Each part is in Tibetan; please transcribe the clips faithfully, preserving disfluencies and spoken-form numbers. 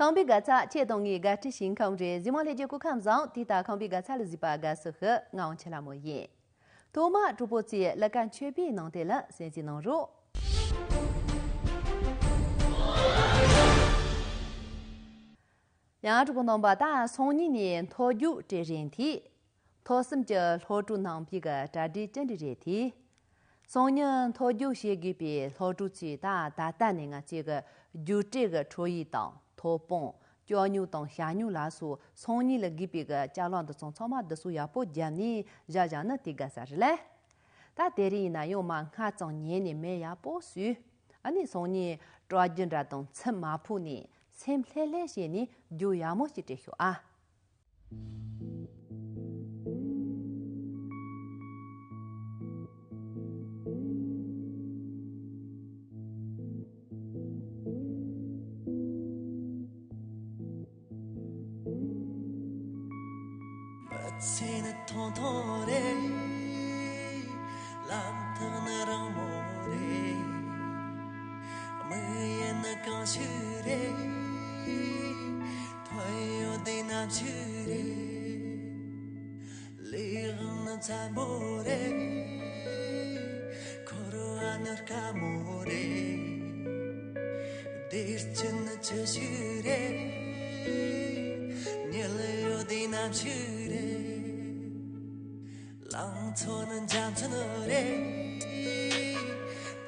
ཁམས་པའི་དགའ་ཚལ་ཁྱེད་དང་ངའི་དགའ་སྤྲོའི་ཞིང་ཁམས་རེད། གཟིགས་མོ་ལྷན་རྒྱས་སྐུ་ཁམས་བཟང་། དེ་ལྟར་ཁམས་པའི་དགའ་ཚལ་ལ་གཟིགས་པ་དགའ་བསུ་ཞུ། ང་དབང་ཆེན་ལྷ་མོ་ཡིན། ཐོག་མར་གྲོགས་པོ་ཚོས་ཀླུ་མཁར་མཆོད་པའི་ནང་དོན་ལ་གསན་གཟིགས་གནང་རོགས། ཡང་གྲོགས་པོ་རྣམ་པ། ད་སང་ཉིན་ནས་མཐོ་རྒྱུགས་སྤྲོད་རན་དེ། ཐོག་གསུམ་གྱི་སློབ་ཕྲུག་རྣམ་པའི་གི་གྲ་སྒྲིག་ཅི་འདྲ་རེད་དེ། སང་ཉིན་མཐོ་རྒྱུགས་བྱེད་དགོས་པའི་སློབ་ཕྲུག་ཚོས་ད་ད་ལྟ་ནས་ང་ཚོའི་གི་རྒྱུགས་སྤྲོད་ཀྱི་ཁྲོ་ཡིག་དང་ཐོ་དཔོན། སྐྱོར་སྨྱུག་དང་ཞྭ་སྨྱུག་ལ་སོགས་སང་ཉིན་ལ་དགོས་པའི་གི་ཅ་ལག་འདི་ཚོ་ཚང་མ་བསྡུ་གསོག་ཡག་པོ་བརྒྱབ་ནས་བཞག་བཞག་ན་དེ་དགའ་ས་རེད་ལེ། ད་དེ་རིང་ཡིན་ན་ཡང་མར་སྔ་ཙམ་ཉལ་ནས་མེ་ཡག་པོ་བསྲུབས། ཨ་ནི་སང་ཉིན་སྐྲག་རྒྱུ་འདྲ་དང་འཚུབ་མ་ཕོག་ནས་སེམས་ལྷོད་ལྷོད་བྱས་ནས་རྒྱུགས་ཡག་མོ་ཞིག་སྤྲོད་ཤོག་ཨ། མི་ཚེ་ནི་ཐུང་ཐུང་རེད། ལམ་ཐག་ནི་རིང་མོ་རེད། དམིགས་ཡུལ་ནི་གང་ཞིག་རེད། ཐོན་ཡོད་དེ་ནམ་ཞིག་རེད། ལས་དབང་ནི་འཚམ་པོ་རེད། འཁོར་བ་ནི་དཀའ་མོ་རེད། བདེ་སྐྱིད་ནི་ཅི་ཞིག་རེད། ཉལ་ཡོད་དེ་ནམ་ཞིག་རེད། ལང་ཚོ་ནི་འཇམ་ཚོན་རེད།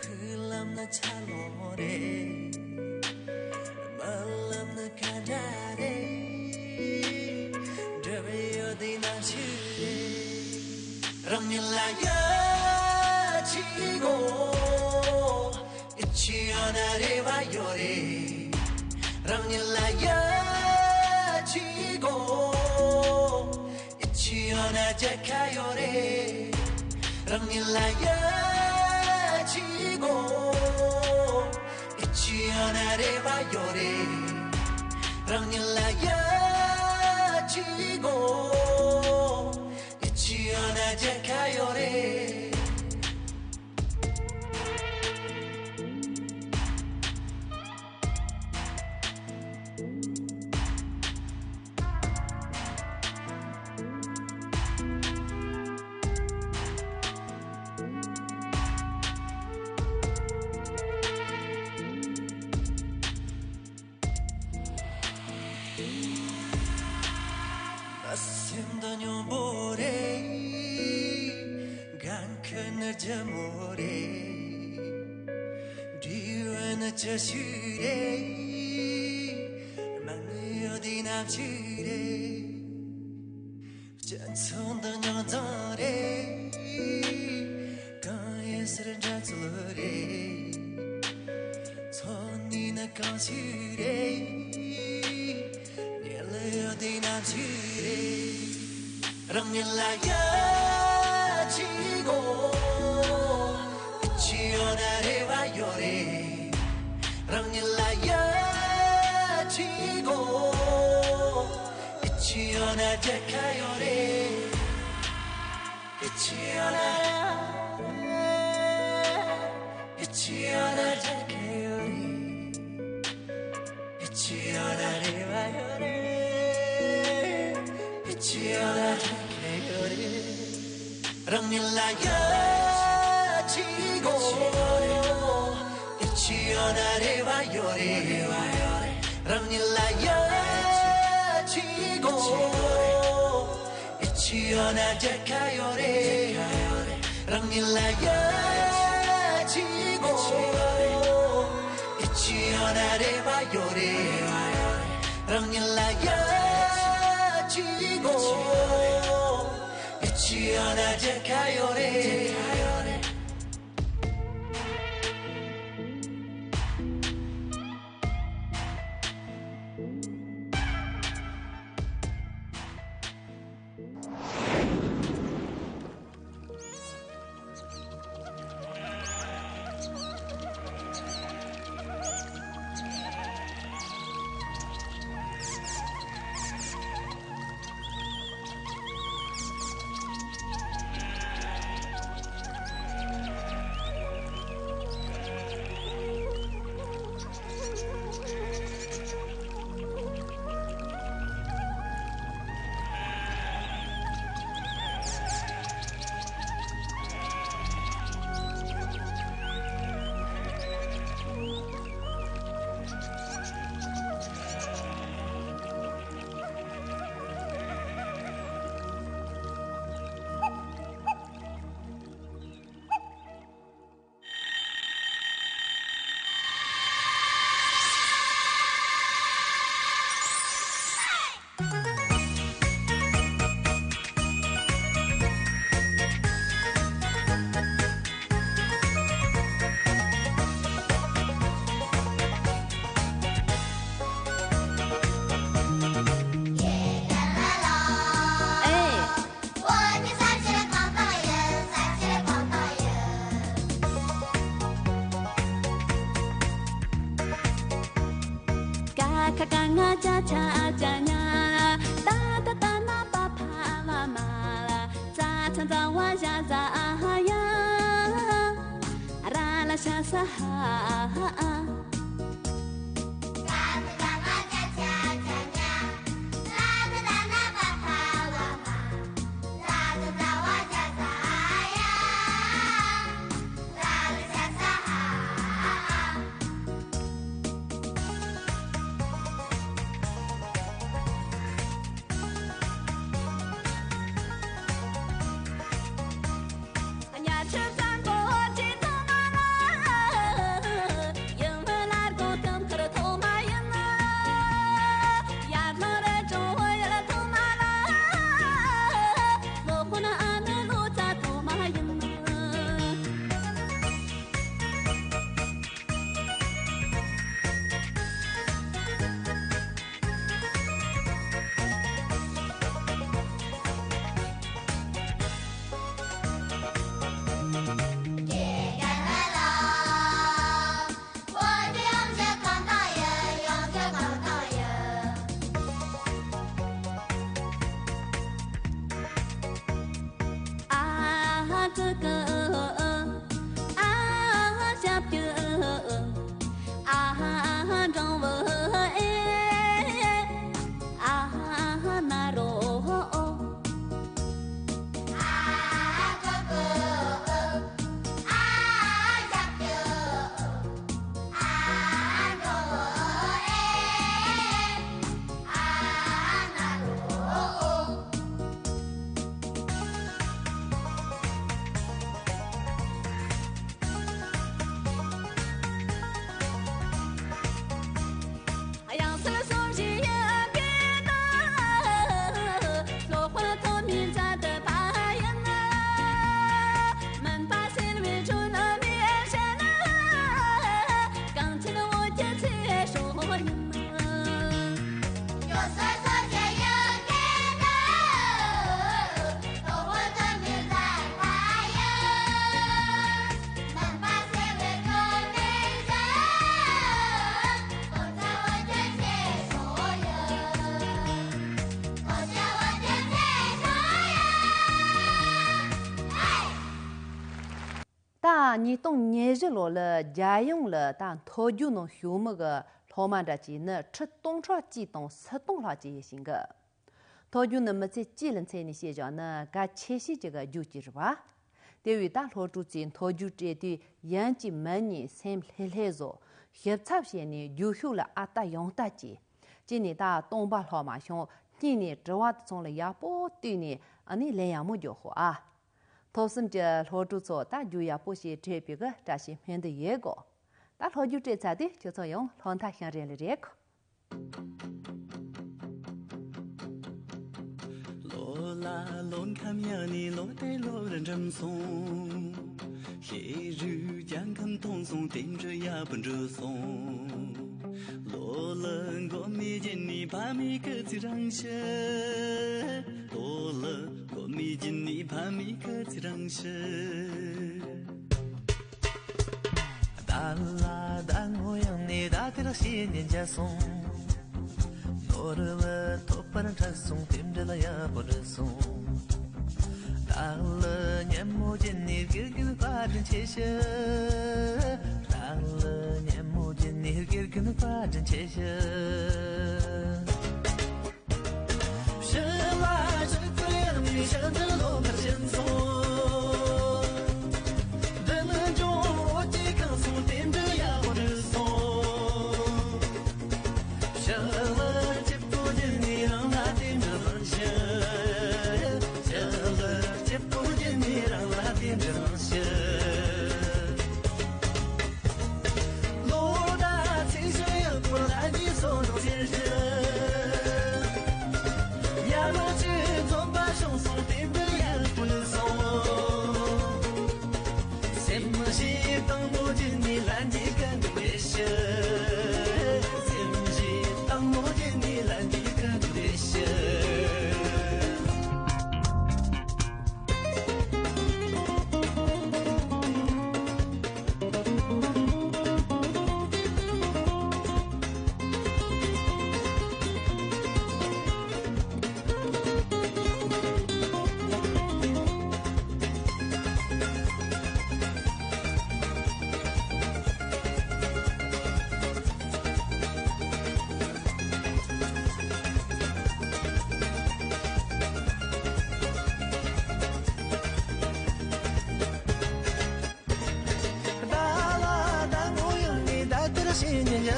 ཕུག་ལམ་ནི་འཆར་ལོང་རེད། རྨི་ལམ་ནི་ག་འདྲ་རེད། འགྲུབ་ཡོད་དེ་ནམ་ཞིག་རེད། རང་ཉིད་ལ་ཡིད་ཆེས་དགོས། ཡིད་ཆེས་ཡོད་ན་རེ་བ་ཡོད་རེད། རང་ཉིད་ལ་ཡིད་ཆེས་དགོས། ཡིད་ཆེས་ཡོད་ན་རྒྱལ་ཁ་ཡོད་རེད། རང་ཉིད་ལ་ཡིད་ཆེས་དགོས། ཡིད་ཆེས་ཡོད་ན་རེ་བ་ཡོད་རེད། རང་ཉིད་ལ་ཡིད་ཆེས་དགོས། ཡིད་ཆེས་ཡོད་ན་རྒྱལ་ཁ་ཡོད་རེད། སེམས་འདི་སྙོམས་པོ་རེད། འགན་ཁུར་ནི་ལྗིད་མོ་རེད། འབྲས་བུ་ནི་ཅི་ཞིག་རེད། མང་ཡོད་དེ་ནམ་ཞིག་རེད། སྤྱི་ཚོགས་འདི་རྙོག་འཛིང་རེད། གང་ཡིན་ཟེར་འགྲན་རྩོད་རེད། འཚོ་གནས་ནི་གང་ཞིག་རེད། ཉལ་ཡོད་དེ་ནམ་ཞིག་རེད། རང་ཉིད་ལ་ཡིད་ཆེས་དགོས། ཡིད་ཆེས་ཡོད་ན་རེ་བ་ཡོད་རེད། རང་ཉིད་ལ་ཡིད་ཆེས་དགོས། ཡིད་ཆེས་ཡོད་ན་རྒྱལ་ཁ་ཡོད་རེད། ཡིད་ཆེས་ཡོད་ན། ཡིད་ཆེས་ཡོད་ན་རྒྱལ་ཁ་ཡོད་རེད། ཡིད་ཆེས་ཡོད་ན་རེ་བ་ཡོད་རེད། ཡིད་ཆེས་ཡོད་ན་རྒྱལ་ཁ་ཡོད་རེད། རང་ཉིད་ལ་ཡིད་ཆེས་དགོས། ཡིད་ཆེས་ཡོད་ན་རེ་བ་ཡོད་རེད། རང་ཉིད་ལ་ཡིད་ཆེས་དགོས། ཡིད་ཆེས་ཡོད་ན་རྒྱལ་ཁ་ཡོད་རེད། རང་ཉིད་ལ་ཡིད་ཆེས་དགོས། ཡིད་ཆེས་ཡོད་ན་རེ་བ་ཡོད་རེད། རང་ཉིད་ལ་ཡིད་ཆེས་དགོས། ཡིད་ཆེས་ཡོད་ན་རྒྱལ་ཁ་ཡོད་རེད། ཁ་ཁ་ང་ཅ་ཆ་ཅ་ཉ། ཏ་ཏ་ཏ་ན་པ་ཕ་བ་མ་ལ། ཙ་ཚ་ཛ་ཝ་ཞ་ཟ་ཡ། ར་ལ་ཤ་ས་ཧ། ད་ཉིས་སྟོང་ཉེར་བཞི་ལོ་ལ་རྒྱལ་ཡོངས་ལ་ད་མཐོ་རྒྱུགས་ནང་ཞུགས་མི་གི་སློབ་མ་འདྲ་གཅིག་ནི་ཁྲི་སྟོང་ཕྲག་གཅིག་དང་སུམ་སྟོང་ལྷག་ཅིག་ཡོད་ཤིང་གི། མཐོ་རྒྱུགས་ནི་མི་ཚེ་གཅིག་ལ་འཚོལ་ནས་བཤད་བཞག་ན་གལ་ཆེ་ཤོས་ཅིག་གི་རྒྱུ་ཅིག་རེད་པ། དེ་བས་ད་སློབ་ཕྲུག་ཚོས་མཐོ་རྒྱུགས་སྤྲད་དུས་ཡིན་གཅིག་མིན་གཉིས་སེམས་ལྷོད་ལྷོད་བཟོ། ཞིབ་ཚགས་བྱས་ནས་རྒྱུགས་ཤོག་ལ་ཨ་ལྟ་ཡང་ལྟ་བྱས། གཅིག་ནས་ད་སྟོང་པ་ལྷག་མ་བྱུང་། གཉིས་ནས་དྲི་བ་དེ་ཚང་ལ་ཡག་པོ་བལྟས་ནས་ཨ་ནི་ལན་ཡག་མོ་རྒྱོབ་ཤོག་ཨ། ཐོབ་སེམས་ཀྱི་སློབ་ཕྲུག་ཚོ་ད་རྒྱུགས་ཡག་པོ་ཞིག་སྤྲད་པའི་གི་བཀྲ་ཤིས་སྨོན་འདུན་ཡོད་གོ། ད་སློབ་རྒྱུགས་སྤྲད་ཚར་དུས་ཁྱོད་ཚོ་ཡང་སློབ་མཐར་ཕྱིན་རན་ལེ་རེད་གོ། ལོ་ལ་ལོ་ཁམས་ཡག་ནས་ལོ་དེ་ལོ་རུ་འགྲིམ་སོང་། ཤེས་རིག་རྒྱལ་ཁམས་མཐོང་སོང་། རྟེན་འབྲེལ་ཡག་པོ་འགྲུབ་སོང་། ལོ་ལ་མགོ་མི་རྒྱན་ནས་ཕ་མའི་སྐུ་ཚེ་རིང་ཤི། ལོ་ལ་མགོ་མི་རྒྱན་ནས་ཕ་མའི་སྐུ་ཚེ་རིང་ཤི། ད་ལ་ཟླ་ངོ་ཡང་ནས་ཟླ་དེར་ཤེས་ཉེན་བྱ་སོང་། ནོར་བུ་ཐོབ་པར་འཕྲད་སོང་། རྟེན་འབྲེལ་ཡག་པོ་འགྲུབ་སོང་། ད་ལ་ཉིན་མོ་བརྒྱུད་ནས་དགེ་རྒན་བཀའ་དྲིན་ཆེ་ཞུ། ད་ལ་ཉིན་མོ་བརྒྱུད་ནས་དགེ་རྒན་བཀའ་དྲིན་ཆེ་ཞུ། ཕྱི་ལ་ཕྱི་ཚུལ་ཡང་ནས་ཕྱི་ཚུལ་ལོ་མར་ཕྱིན་སོང་། འདི་ནི་འབྱུང་བོ་སྐྱེ་གང་སོང་། རྟེན་འབྲེལ་ཡག་པོ་འགྲུབ་སོང་། ཕྱི་ལ་སྐྱིད་པོ་ཡིན་ནི་རང་ལ་རྟེན་འབྲེལ་བླངས་ཤིག་ཕྱི་ལ་སྐྱིད་པོ་ཡིན་ནི་རང་ལ་རྟེན་འབྲེལ་བླངས་ཤིག་ལོ་ཟླ་ཚེས་བཞི་ཡག་པོ་ལ་ཉིན་སོང་དང་ཚེས་བཞི། ཉ་མ་ཆུ་འཛོམས་པ་བྱུང་སོང་། རྟེན་འབྲེལ་ཡག་པོ་སོང་། སེམས་ཤེས་དང་མོ་བརྒྱུད་ནས་ལྷན་སྐྱེས་ཀུན་ཏུ་བདེ་ཞིང་། སེམས་ཤེས་དང་མོ་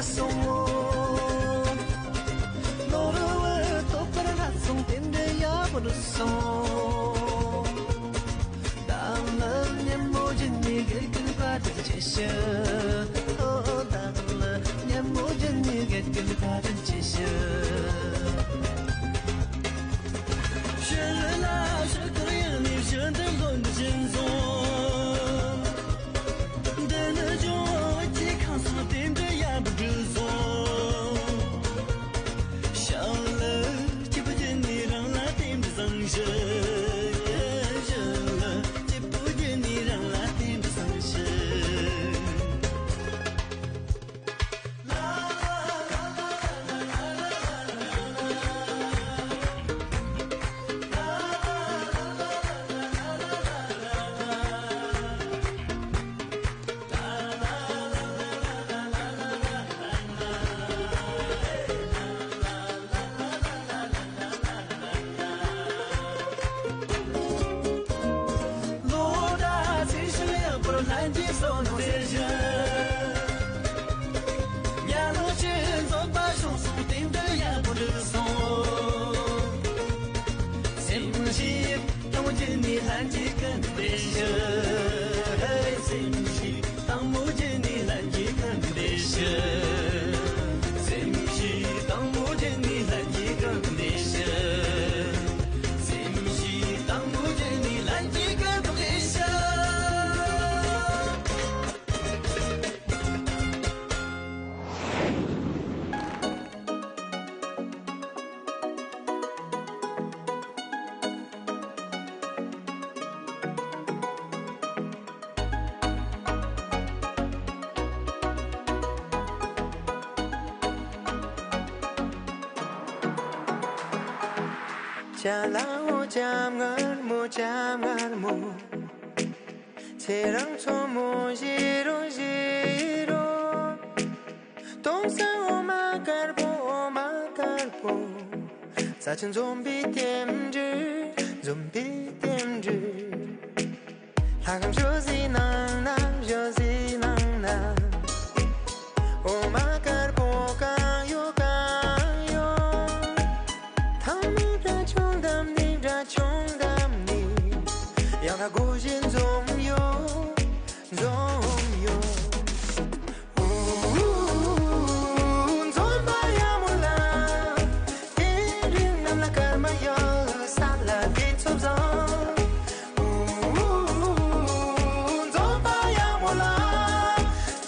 སོང་ངོ་། ནོར་བུ་རྟོགས་པར་སླར་སོང་། རྟེན་འབྲེལ་ཡག་པོར་སོང་། བདག་ལ་མཉམ་པོ་བརྒྱུད་ནས་དགེ་རྒན་བཀའ་དྲིན་ཆེ་ཞུ། ཨོ། བདག་ལ་མཉམ་པོ་བརྒྱུད་ནས་དགེ་རྒན་བཀའ་དྲིན་ཆེ་ཞུ། ཞི་ལུ་ལ་ཞུ་སྐོར་ཡང་ནས་ཞུ་འདེབས་ལོ་འདི་བཞིན་སོང་། འདི་ནི་ལྗོངས་བོད་ཀྱི་ཁམས་སོགས་རྟེན་འབྲེལ་ཡག་པོ་འགྲིག་སོང་། ཞི་ལུ་སྐྱིད་པོ་བརྒྱུད་ནས་རང་ལ་རྟེན་འབྲེལ་བཟང་ཞུ། ཞི་ལུ་སྐྱིད་པོ་བརྒྱུད་ནས་རང་ལ་རྟེན་འབྲེལ་བཟང་ཞུ། ལོ་ཟླ་ཚེས་ཞག་ཡག་པོར་ལྷན་ཅིག་སོང་ནོ་ཟེར་ཞུ། ཉ་ལོ་ཆུ་འཛོམས་པ་བྱུང་སོང་། རྟེན་འབྲེལ་ཡག་པོ་འགྲིག་སོང་། སེམས་ཤིག་དང་པོ་བརྒྱུད་ནས་ལྷན་ཅིག་སྐུ་འདུག་ཟེར་ཞུ། སེམས་ཤིག་དང་པོ་བརྒྱུད་ནས་ལྷན་ཅིག་སྐུ་འདུག་ཟེར་ཞུ། སེམས་ཤིག་དང་པོ་བརྒྱུད་ནས་ལྷན་ཅིག་སྐུ་འདུག་ཟེར་ཞུ། སེམས་ཤིག་དང་པོ་བརྒྱུད་ནས་ལྷན་ཅིག་སྐུ་འདུག་ཟེར་ཞུ། ཅ་ལག་འོ་ལྕམ་མངར་མོ། ལྕམ་མངར་མོ། ཚེ་རིང་མཚོ་མོ་བཞད་རོགས། བཞད་རོགས། སྟོང་སང་འོ་མ་དཀར་པོ། འོ་མ་དཀར་པོ། ས་ཆུ་འཛོམས་པའི་རྟེན་འབྲེལ། འཛོམས་པའི་རྟེན་འབྲེལ། ལྷ་ཁང་བཞི་བཞིའི་ནང་ན། བཞི་བཞིའི་ནང་ན། འོ་མ་དཀར་པོ་གང་ཡོད། གང་ཡོད། ཐང་མའི་སྦྲ་ཆུང་བསྡམས་ནས། སྦྲ་ཆུང་བསྡམས་ནས། ཡང་ལྷ་སྒོ་བཞི་འཛོམས་ཡོད། འཛོམས་ཡོད། འཛོམས་པ་ཡག་མོ་ལ། དེ་རིང་གནམ་ལ་སྐར་མ་ཡག་ས་ལ་དུས་ཚོད་བཟང་། འཛོམས་པ་ཡག་མོ་ལ།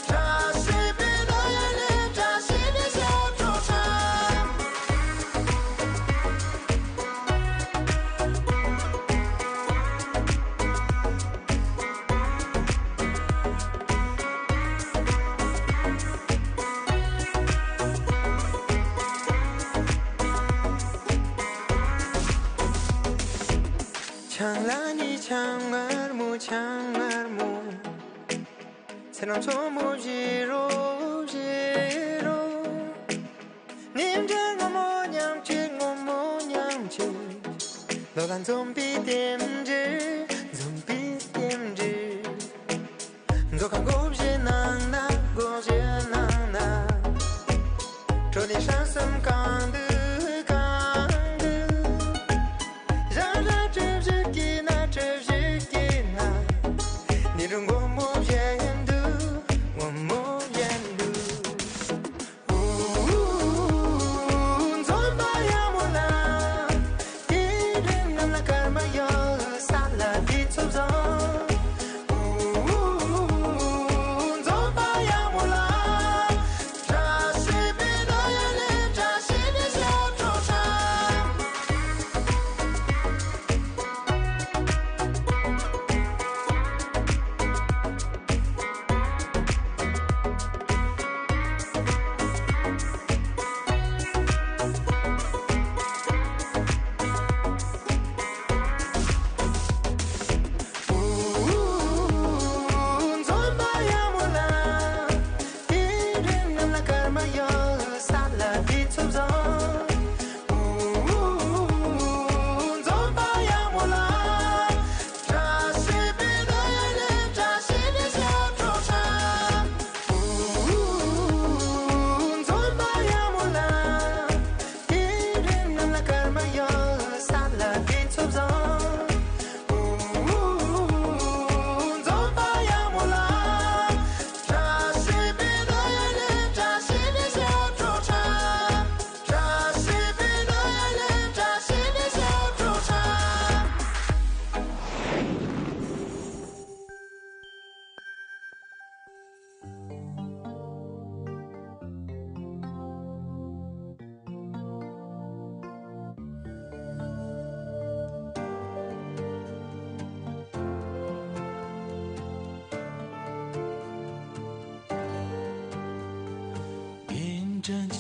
བཀྲ་ཤིས་པའི་ནོར་ཡ་ལེན། བཀྲ་ཤིས་པའི་ཞབས་བྲོ་འཁྲབ། ཆང་ལ་ནི་ཆང་མངར་མོ། ཆང་མངར་མོ། ཚེ་རིང་མཚོ་མོ་བཞད་རོགས། བཞད་རོགས། ནིང་འདྲ་སྔ་མོ་མཉམ་གཅིག་སྔ་མོ་མཉམ་གཅིག་ལོ་ལ་འཛོམས་པའི་རྟེན་འབྲེལ། འཛོམས་པའི་རྟེན་འབྲེལ། མཛོད་ཁང་སྒོ་བཞི་ནང་ན། སྒོ་བཞི་ནང་ན། གྲོ་ལེན་ཧྲང་གསུམ་གང་འདུག་གང་འདུག་ཞག་ར་གྲུ་བཞི་གི་ན། གྲུ་བཞི་གི་ན། ནི་རུ་སྔོན་མོ་བཞིན་འདུག་སྔོན་མོ་བཞིན་འདུག་འོ། འཛོམས་པ་ཡག་མོ་ལ། དེ་རིང་གནམ་ལ་སྐར་མ་ཡག་ས་ལ་དུས་ཚོད་བཟང་། འོ། འཛོམས་པ་ཡག་མོ་ལ། བཀྲ་ཤིས་པའི་ནོར་ཡ་ལེན། བཀྲ་ཤིས་པའི་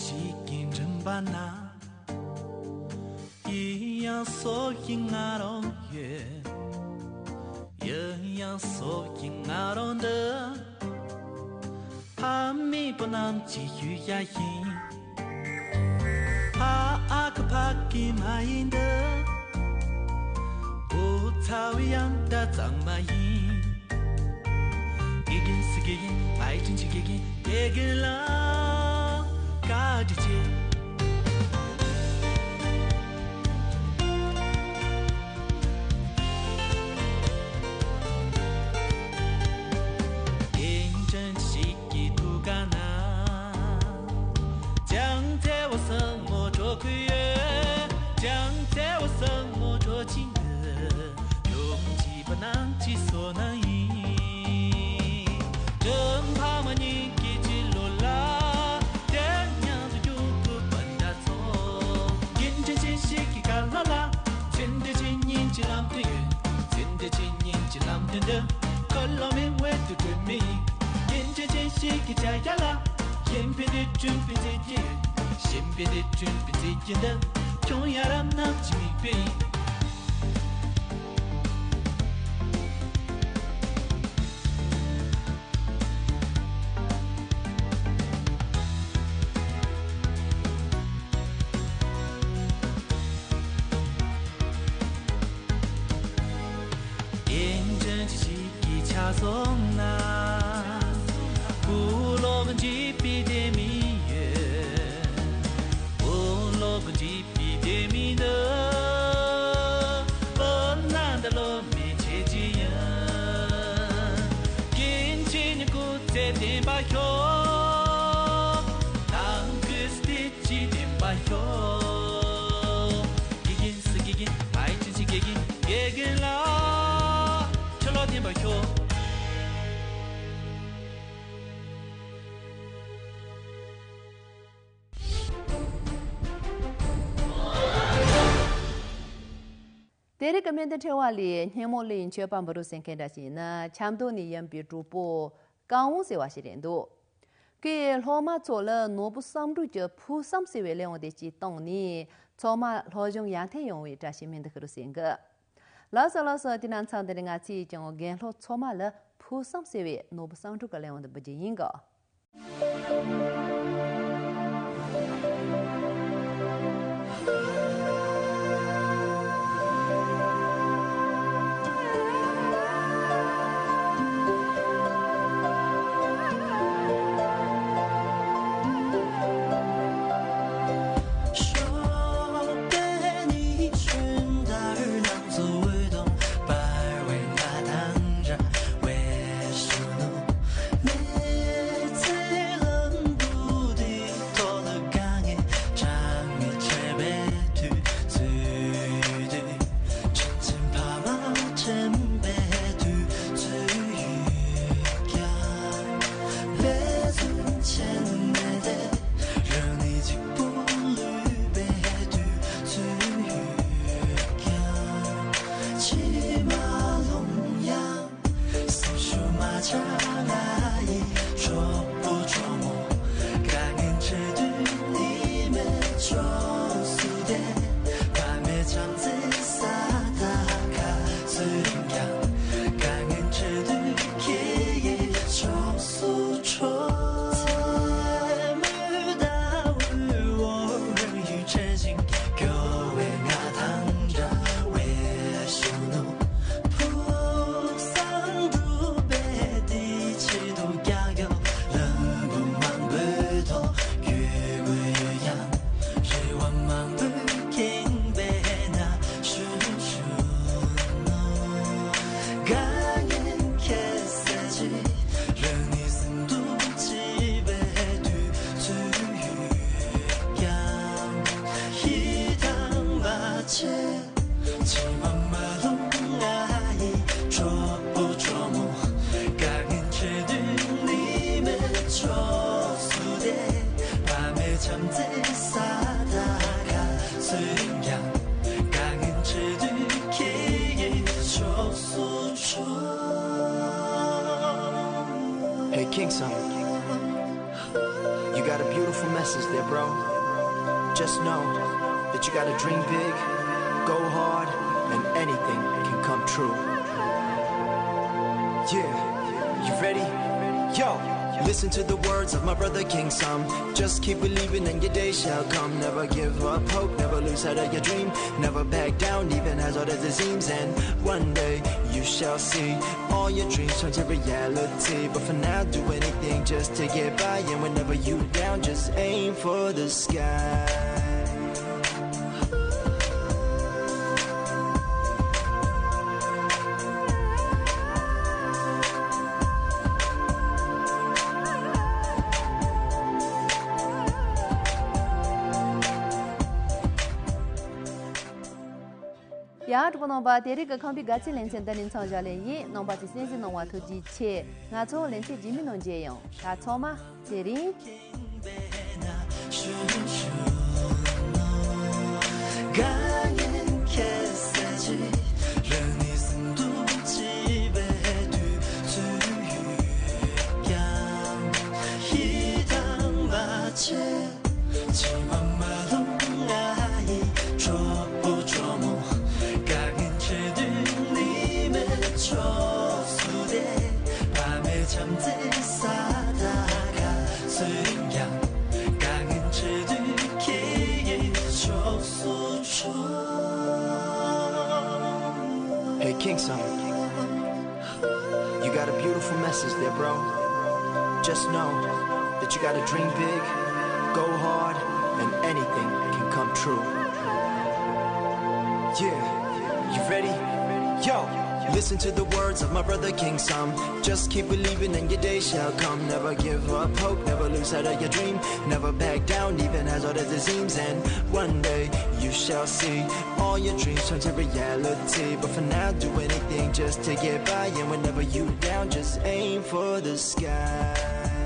ཞིག་གི་མགྲིན་པ་ན། ཡིན་ཡང་སྲོག་གི་ང་རང་ཡོད། ཡིན་ཡང་སྲོག་གི་ང་རང་འདི། ཕ་མེས་པོ་རྣམས་ཀྱི་ཤུལ་བཞག་ཡིན། ཕ་ཨ་ཁུ་ཕ་གི་མ་ཡིན་འདི། བུ་ཚ་བའི་ཡང་ད་གཙང་མ་ཡིན། དགེ་རྒན་སུ་དགེ་རྒན། ཨའི་ཅིན་ཅི་དགེ་རྒན། དགེ་རྒན་ལ་བཀའ་དྲིན་ཆེ། དགེ་རྒན་ཞིག་གི་ཐུགས་ཀ་ན། ཅང་ཚེ་བ་སང་མོ་གྲོ་ཁུ་ཡོད། ཅང་ཚེ་བ་སང་མོ་གྲོ་ཆིན་གི། ཡོང་ཅི་པ་ནང་ཅི་སོ་ན་ཡིན། ཀྲང་ཕ་མ་གཉིས་ཀྱི་ཅི་ལོ་ལ། དེ་མཉམ་དུ་རྒྱུག་པུ་པན་ད་ཚོ། དགེ་འདུན་ཆེན་ཞིག་གི་ཁ་ལ་ལ། ཚེ་འདི་ཕྱི་གཉིས་ཀྱི་ལམ་སྟོན་ཡོད། ཚེ་འདི་ཕྱི་གཉིས་ཀྱི་ལམ་སྟོན་འདི། ཁོ་ལོ་མའི་འོད་དུ་སྒྲོན་མི་ཡིན། དགེ་འདུན་ཆེན་ཞིག་གི་བྱ་ཡ་ལ། གཞན་ཕན་འདི་བསྐྲུན་པའི་མཛེས་རྒྱན་ཡོད། གཞན་ཕན་འདི་བསྐྲུན་པའི་མཛེས་རྒྱན་འདི། ཁྱོད་ཡ་རབས་རྣམས་ཀྱི་མིག་དཔེ་ཡིན། དགེ་འདུན་ཆེན་ཞིག་གི་ཆ་སོང་ན། བུ་ལོག་འཇིགས་པའི་དེ་མི་ཡོད། བུ་ལོག་འཇིགས་པའི་དེ་མི་འདི། བུ་ན་འདི་ལོ་མི་ཆེ་ཅི་ཡིན། དགེ་འདུན་ཆེན་སྐུ་ཚེ་བརྟན་པ་ཤོག། ནང་ཁུལ་སྟེ་ཅི་བདེན་པ་ཤོག། དགེ་རྒན་སུ་དགེ་རྒན། ཨའི་ཅིན་ཅི་དགེ་རྒན། དགེ་རྒན་ལ་ཕྱི་ལོགས་བདེན་པ་ཤོག། དེ་རིང་གི་སྨོན་འདུན་ཕྲེང་བ་ལས་སྙེ་མོ་གླིང་མཆོད་པ་འབུལ་རོགས་ཟེར་མཁན་འདྲ་ཞིག་ཡིན་ན། ཆབ་མདོ་ནས་ཡིན་པའི་གྲོགས་པོ་ཀའོ་ཟེར་བ་ཞིག་རེད་འདུག་ཁོས་སློབ་མ་ཚོ་ལ་ནོར་བུ་བསམ་གྲུབ་ཀྱི་ཕུགས་བསམ་ཟེར་བའི་གླེང་བ་དེ་ཅིག་བཏང་ནས། ཚང་མ་སློབ་སྦྱོང་ཡར་ཐོན་ཡོང་བའི་བཀྲ་ཤིས་སྨོན་འདུན་ཞུ་རོགས་ཟེར་གི། ལགས་སོ་ལགས་སོ། དེ་ན་མཚམས་འདི་ནས་ང་ཚོས་ཀྱང་རྒན་སློབ་ཚང་མ་ལ་ཕུགས་བསམ་ཟེར་བའི་ནོར་བུ་བསམ་གྲུབ་ཀྱི་གླེང་བ་འདི་འབུལ་རྒྱུ་ཡིན་གི། Hey, King Son, you got a beautiful Message there, bro. Just know that you gotta dream big, go hard, and anything can come true. Yeah, you ready? Yo, listen to the words of my brother King Sam. Just keep believing and your day shall come. Never give up hope, never lose sight of your dream. Never back down, even as hard as it seems. And one day you shall see all your dreams turn to reality. But for now, do anything just to get by. And whenever you down, just aim for the sky. ཡ། གྲོགས་པོ་རྣམ་པ། དེ་རིང་གི་ཁམས་པའི་དགའ་ཚལ་ལེ་ཚན་འདི་ནས་མཚམས་བཞག་ལེ་ཡིན། རྣམ་པ་ཚོས་གསན་གཟིགས་གནང་བར་ཐུགས་རྗེ་ཆེ། ང་ཚོ་ལེ་ཚན་རྗེས་མའི་ནང་མཇལ་ཡོང་། ད་ཚང་མ་ཚེ་རིང་Hey, King Sam, you got a beautiful message there, bro. Just know that you gotta dream big, go hard, and anything can come true. Yeah, you ready? Yo, listen to the words of my brother King Sam. Just keep believing and your day shall come. Never give up hope, never lose sight of your dream. Never back down, even as hard as it seems. And one day you shall see all your dreams turn to reality. But for now, do anything just to get by. And whenever you down, just aim for the sky.